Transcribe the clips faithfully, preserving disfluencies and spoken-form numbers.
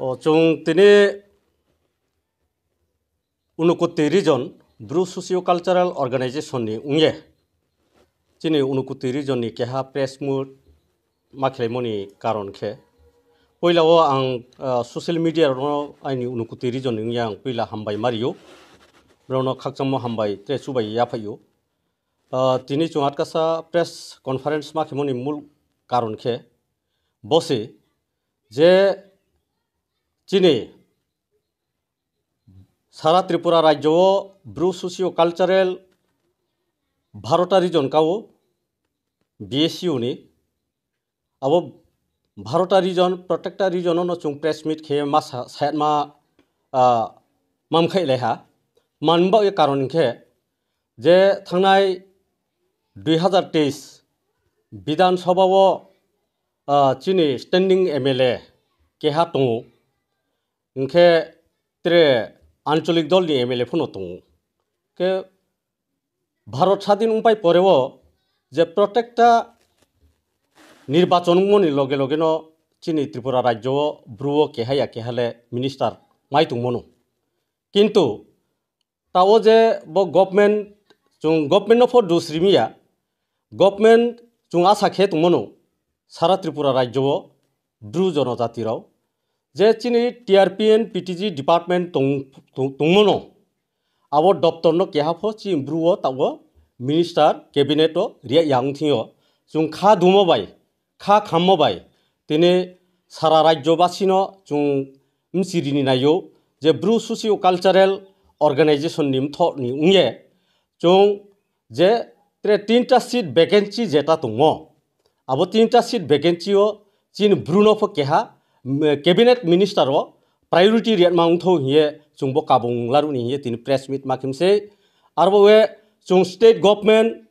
O chwng tini Unakoti Region Bru Socio Cultural Organization ni wngye chini Unakoti Region ni keha press meet ma khwlaimani karon khe, puila o ang, ah, social media rokno aini Unakoti Region ni wngya ang puila hambai ma rio, borokno khakchangmo hambai tre chubai yaphaio. Ah, tini chwng atkasa press conference ma khwlaimani mul karon khe bo se je chini sara Tripura rajyo o Bru Socio Cultural Bharota Region kao B S U ni. Abo Bharota Region, protector region no chwng press meet khe ma sa-, sayatma, ah, mam khai leha. Manba ye karon khe je thangnai dui hazar teis Bidhan Sabha o, ah, chini standing M L A keha tongo. Hwnkhe tre ancholik dol ni M L A phano tongo. Khe Bharot sadin wngpai poreo je protector nirbachon wngmani loge loge no chini Tripura rajyo o Bru o keha ya keha le minister mai tongmano. Kintu ta o je bo government, chwng government no pho dos rimiya, government chwng asa khe tongmano sara Tripura rajyo o Bru jonojati rok je chini T R P and P T G department tong-, tong-, tongmano, abo doptor no keha pho chini Bru o tabok minister cabinet o riya yang thing yo, chwng kha dumo bai kha khammo bai tini sara rajyo basino chwng mchirini naio je Bru Socio Cultural Organization ni mthok ni wngye chwng je tre tinta seat vacancy jeta tongmo, abo tinta seat vacancy o chini Bru no pho keha, mm, cabinet minister o priority riyatma wngtho hiye chwngbo kabung laruni hiye tini press meet ma khimse. Arbo we chwng state government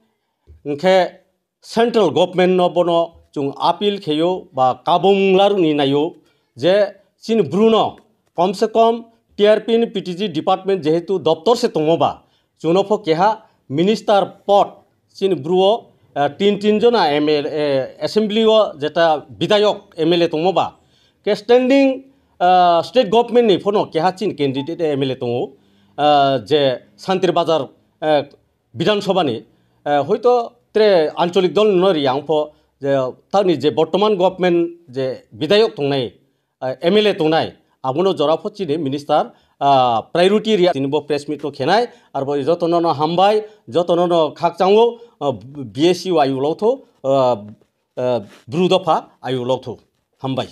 hwnkhe central government no bono chwng appeal kheyo ba kabung laruni naio je chini Bru no kom se kom T R P ni P T G department jehetu doptor se tongmo ba chwngno pho keha minister pod chini Bru o, eh, tin tin jona M L A, eh, assembly o jeta bidayok M L A tongmo ba ke standing, eh, state government ni phono keha chini candidate M L A tongo, eh, je Santir Bazar, eh, Bidhan Sabha ni, eh, hoito tre ancholik dol no ri ang pho je tamni je bortoman government je bidayok tongnai, eh, M L A tongnai, abono jora pho chini minister, ah, priority ria tini bo press meet no khenai, arbo jotono no hambai, jotono no khakchango, ah, B S U ayuk lok tho, ah, ah, Bru dopha ayuk lok tho. Hambai.